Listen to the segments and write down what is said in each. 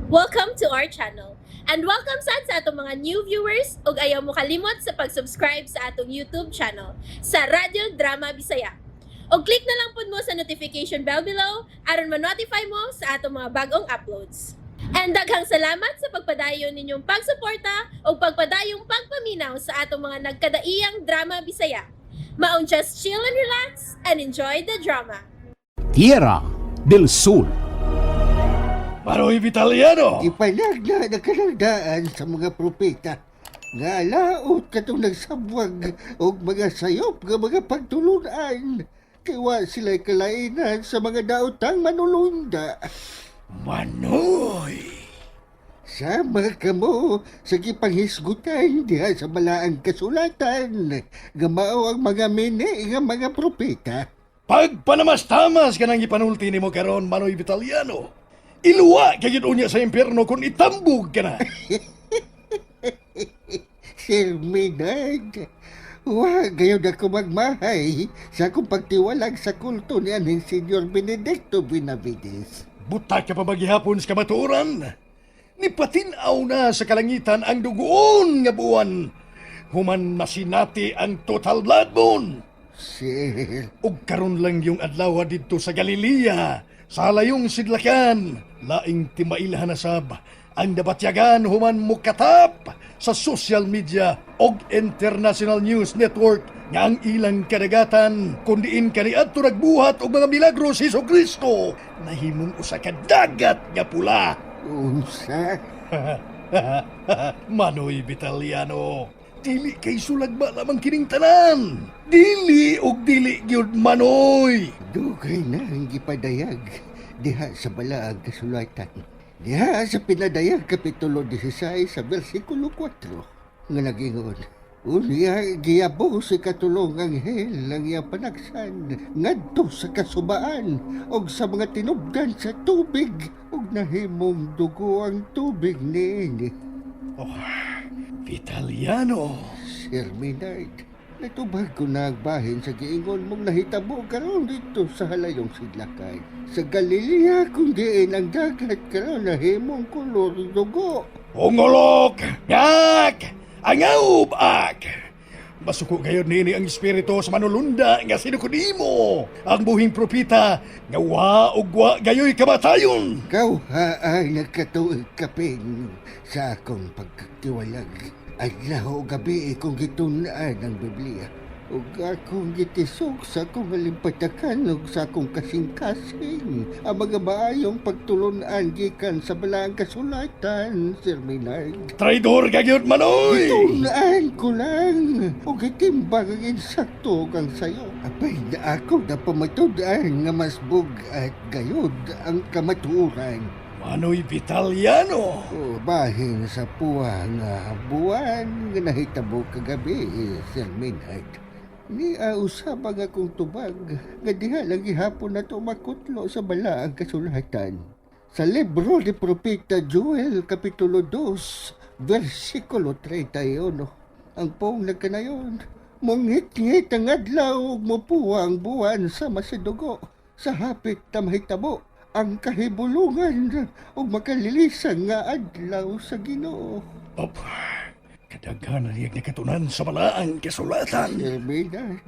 Welcome to our channel. And welcome sad sa atong mga new viewers ug ayaw mo kalimot sa pag-subscribe sa atong YouTube channel sa Radyo Drama Bisaya. Og click na lang pud mo sa notification bell below aron ma-notify mo sa atong mga bagong uploads. And daghang salamat sa pagpadayon ninyong pagsuporta ug pagpadayong pagpaminaw sa atong mga nagkadaiyang drama Bisaya. Maong just chill and relax and enjoy the drama. Tierra del Sol. Manoy Vitaliano! Ipanagna na kanagdaan sa mga propeta nga laot katong nagsabwag og mga sayop nga mga pagtulunan kay wa sila kalainan sa mga daotang manulunda. Manoy! Sama kamo sa gipanghisgutan diha sa balaang kasulatan nga mao ang mga mene nga mga propeta. Pagpanamastamas ka nang ipanulti nimo karon, Manoy Vitaliano. Iluwa ka gyud unya sa impyerno kung itambog ka na. Sir Maynard, wa gayud ako magmahay sa akong pagtiwalag sa kulto ni anhing Senyor Benedicto Benavides. Buta ka pa maghihapon sa kamatuoran. Nipatinaw na sa kalangitan ang dugoon nga buwan. Human masinati ang total blood moon. Sir, Ug karon lang yung adlaw didto sa Galilea, sa layong sidlakan, laing timailhan na sab ang nabatyagan human mukatap sa social media og International News Network nga ang ilang kadagatan kun diin kaniadto nagbuhat og mga milagro si Kristo nahimong usa ka dagat nga pula. Unsa? Manoy Vitaliano, dili kay sulagba lamang kining tanan. Dili og dili gyud, Manoy. Dugay na ang gipadayag diha sa balaang kasulatan. Diha sa Pinadayag Kapitulo 16 sa versikulo 4 nga nagingon: "Unya giyabo sa ikatulong anghel ang iyang panagsan ngadto sa kasubaan og sa mga tinubdan sa tubig ug nahimong dugo ang tubig niini." Oh, Vitaliano. Sir Maynard, natubag ko na ang bahin sa giingon mong nahitabo karon dito sa halayong sidlakan. Sa Galilea kung diin ang dagat karon nahimong kolor dugo. Ungolok! Ngak! Angaw ak! Masuko gayon nini ang espiritu sa manulunda nga sinukod nimo ang buhing propita nga wa ug wa gayoy kamatayon. Ikaw ha ay nagkatuig kapin sa akong pagkatiwalag. Adlaw ug gabi kong gitun-an ang Biblia. Ug akong gitisok sa akong alimpatakan ug sa akong kasing-kasing ang mga maayong pagtulunan gikan sa balaang kasulatan, Sir Maynard. Traidor ka gyud, Manoy! Gitun-an ko lang ug gitimbang ang insakto ug ang sayo. Apay na ako na pamatud-an nga mas bug-at gayod ang kamatuoran. Manoy Vitaliano! O bahin sa puwa nga buwan nga nahitabo kagabi, Sir Maynard. Nia usab ang akong tubag nga diha lang gihapon na to makutlo sa balaang kasulatan. Sa libro ni Propeta Joel, Kapitulo 2, versikulo 31. Ang poong nagkanayon, "Mungit-ngit ang adlaw ug mupuwa ang buwan sama sa dugo sa hapit na mahitabo ang kahibulungan ug makalilisan nga adlaw sa Ginoo." Op, kadaghanan niyag nakatunan sa balaang kasulatan. Sir Maynard,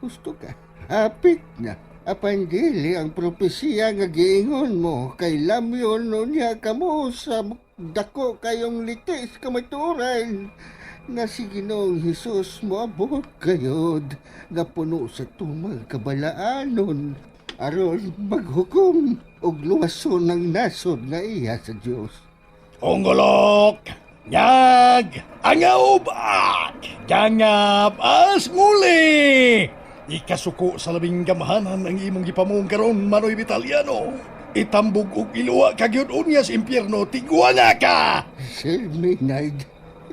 gusto ka. Hapit na. Apan dili ang propesiya nga giingon mo kay lamyon niya kamo sa dako kayong litis kamatuoran nga si Ginoong Hesus moabot gayod nga puno sa tumang kabalaanon aron maghukom og luwason ang nasod nga iya sa Dios. Ungolok! Nyag! Angaw ak! Gangap as muli! Ikasuko sa labing gamhanan ang imong gipamong karon, Manoy Vitaliano. Itambog og iluwa ka gyud unya sa impyerno, tiguanga ka! Sir Maynard,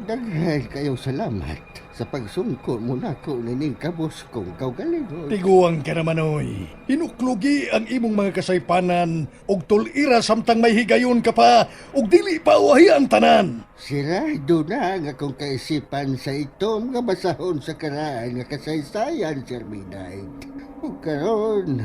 daghan kayo salamat sa pagsungko mo nako nining kabos kong kaugalingon. Tiguang ka na, Manoy. Hinuklugi ang imong mga kasaypanan og tulira samtang may higayon ka pa ug dili pa uwahi ang tanan. Sirado na ang akong kaisipan sa itom nga basahon sa karaan nga kasaysayan, Sir Maynard. Ug karon,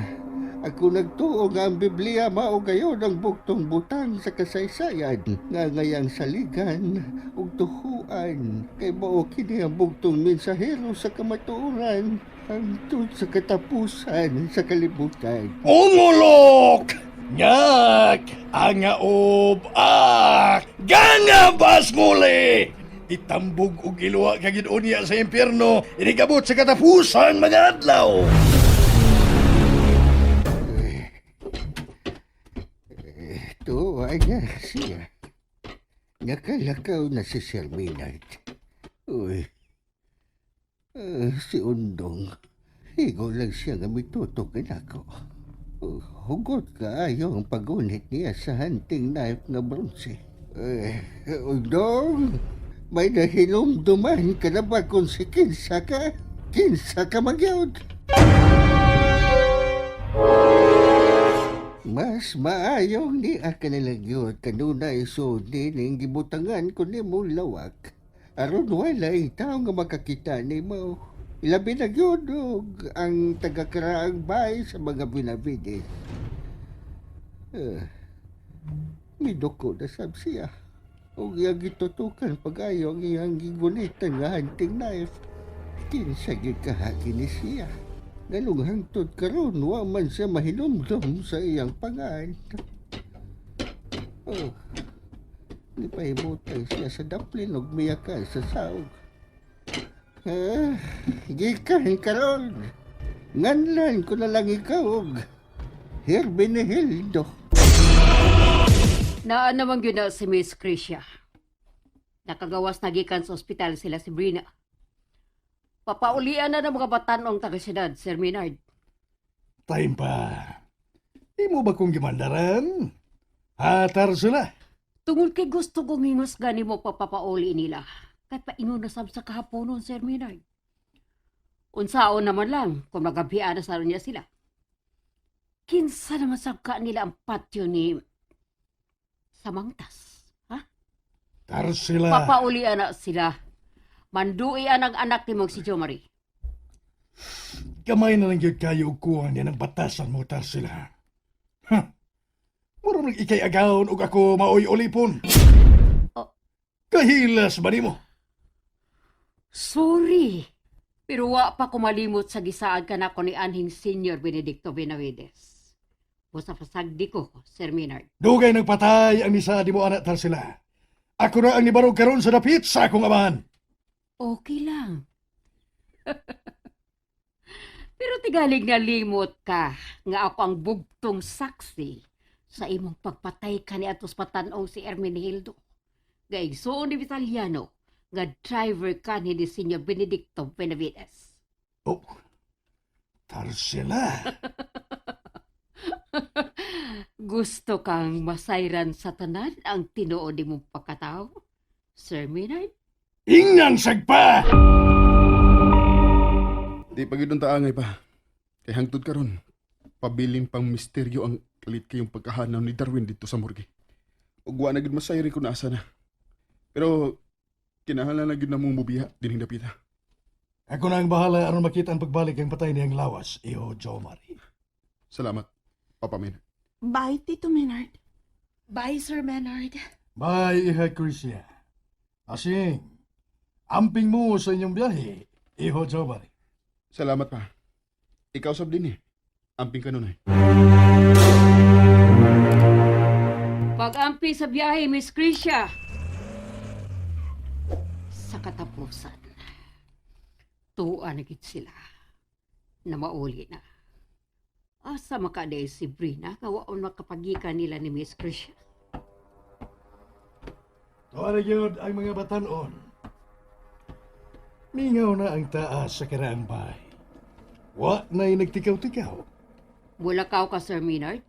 Ako nagtuo nga ang Biblia mao gayon ang bugtong butang sa kasaysayan nga ngayang saligan ug tuhuan kay mao kini ang bugtong mensahero sa kamatuoran hangtod sa katapusan sa kalibutan. Ungulok! Ngak! Angaob! Ah! Gangabas muli! Itambog og iluwa kagid unya sa impyerno, inigabot sa katapusan mga adlaw. Ito ay na siya. Nakalakaw na si Sir Maynard. Uy. Si Undong. Higo lang siya nga mitutok ako. Hugot kaayo ang pagunit niya sa hunting knife nga bronze. Eh, Undong, may nahinumduman ka na ba kung si Kinsa ka? Kinsa ka magyod? Mas maayong ni akanilagyod kanunay so ning gibutangan ko nimo lawak. Aron wala tao nga makakita nimo. Ilabi na gyud og ang tagakaraang bay sa mga Benavides. Eh, miduko na sab siya. Ug iyang gitutukan pag-ayo ang iyang gigunitan nga hunting knife. Kinsa gyud kahaki ni siya. Nganong hangtod karon wa man siya mahinumdum sa iyang pangan. Oh, gipahimutang siya sa daplin ug miyakan sa saog. Ah, gikan karon. Nganlan ko na lang ikaw og Herbenehildo. Naa naman gyud na si Miss Krisha. Nakagawas na gikan sa ospital sila si Brina. Papaulian na ng mga batanong taga-siyudad, Sir Maynard. Time pa. Imo ba kong gimandaran? Hatar sila. Tungod kay gusto kong hingos gani mo papapauli nila. Kay paingon na sab sa kahaponon, Sir Maynard. Unsaon naman lang kung magabian na sa niya sila. Kinsa naman sab ka nila ang patio ni Samangtas, ha? Tar sila. Papaulian na sila. Manduian ang anak ni mong si Jo Marie. Gamay na lang gyud kayo og kuha niya ng batasan mo tar sila. Ha? Mura nag ikay agawon og ako maoy ulipon. Oh. Kahilas ba nimo? Sorry. Pero wa pa kumalimot sa gisaad ka na ko ni anhing Senior Benedicto Benavides. Busa pasagdi ko, Sir Maynard. Dugay nagpatay ang isa di mo anak tar sila. Ako na ang nibarog karon sa dapit sa akong amahan. Okay lang. Pero tigalig na limot ka nga ako ang bugtong saksi sa imong pagpatay ka ni atos patanong si Hermenegildo. Nga igsuon ni Vitaliano nga driver ka ni Senior Benedicto Benavides. Oh. Tar sila. Gusto kang masayran sa tanan ang tinuod nimong pagkatao, Sir Maynard? Ingnan sagpa! Di pa gyud ang taangay pa. Kay hangtod karon, pabilin pang misteryo ang kalit kayong pagkahanaw ni Darwin dito sa morgue. Ug wa na gyud masayri kung asa na. Pero kinahanglan na gyud na mong mubiya dinhing dapita. Ako na ang bahala aron makita ang pagbalik ang patay niyang lawas, iho Jo Marie. Salamat, Papa Maynard. Bye, Tito Maynard. Bye, Sir Maynard. Bye, iha Crisia. Asing, amping mo sa inyong biyahe, iho Jo Marie. Salamat pa. Ikaw sab din eh. Amping ka nun eh. Pag-ampi sa biyahe, Miss Krisha. Sa katapusan, tuwa na gid sila na mauli na. Asa makaday si Brina, kawaon makapagikan nila ni Miss Krisha. Tuwa na gyud ang mga batanon. Mingaw na ang taas sa karaang bahay. Wa na'y nagtikaw-tikaw. Mulakaw ka, Sir Maynard.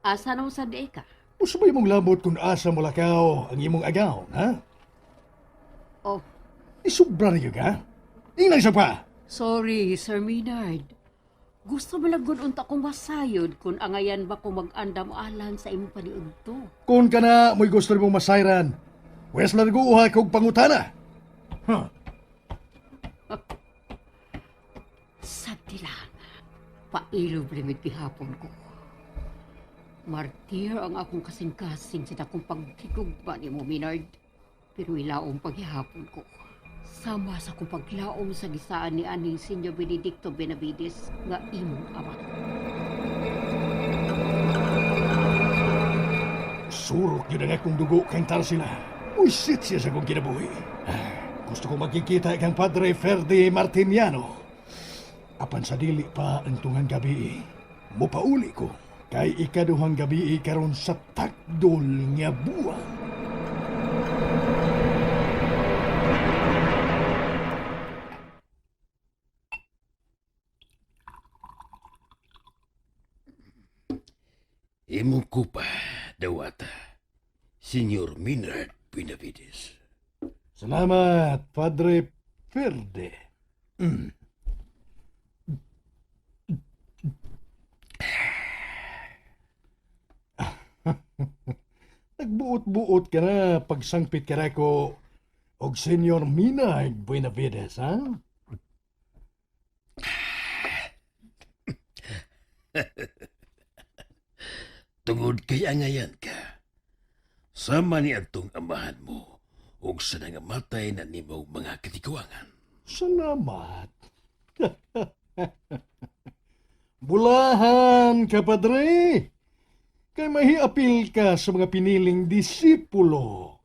Asa na mo sa day ka? Usabay mong labot kung asa mo lakaw ang imong agaw, ha? Oh, Isubra na gyud ka? Ingnan siya pa! sorry, Sir Maynard. Gusto mo lang gud unta kong masayod kung angayan ba ko mag-andam alan sa imong paniudto. Kung ka na mo'y gusto mong masayran, wes largo uha kog pangutana. Huh. Sabti lang. Pailob limit gihapon ko. Martir ang akong kasing-kasing sa akong pagkigugma ni mo, Minard. Pero ilaom paghihapon ko. Sama sa akong paglaom sa gisaan ni aning Senyor Benedicto Benavides nga imong ama. Surok yun ang akong dugo kang Tarsila. Uisit siya sa akong kinabuhi. Ah, gusto ko magkikita kang Padre Ferdi Martiniano. Apan sa dili pa ang tungang gabi, mupauli ko. Kay ikaduhang gabi karon sa takdol nga buwan. Imong kupa, dawata. Senyor Minard Benavides. Salamat, Padre Ferde. Nagbuot-buot ka na pagsangpit ka na ko og Senyor Minard Buenavides, ha? Tungod kay angayan ka. Sama ni atong amahan mo ug sa nangamatay na nimong mga katiguangan. Salamat. Bulahan ka, Padre. Kay mahiapil ka sa mga piniling disipulo.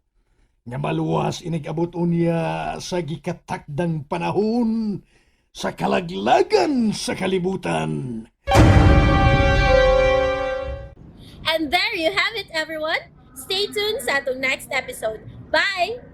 Nga maluwas inigabot unya sa gikatakdang panahon sa kalaglagan sa kalibutan. And there you have it, everyone. Stay tuned sa atong next episode. Bye!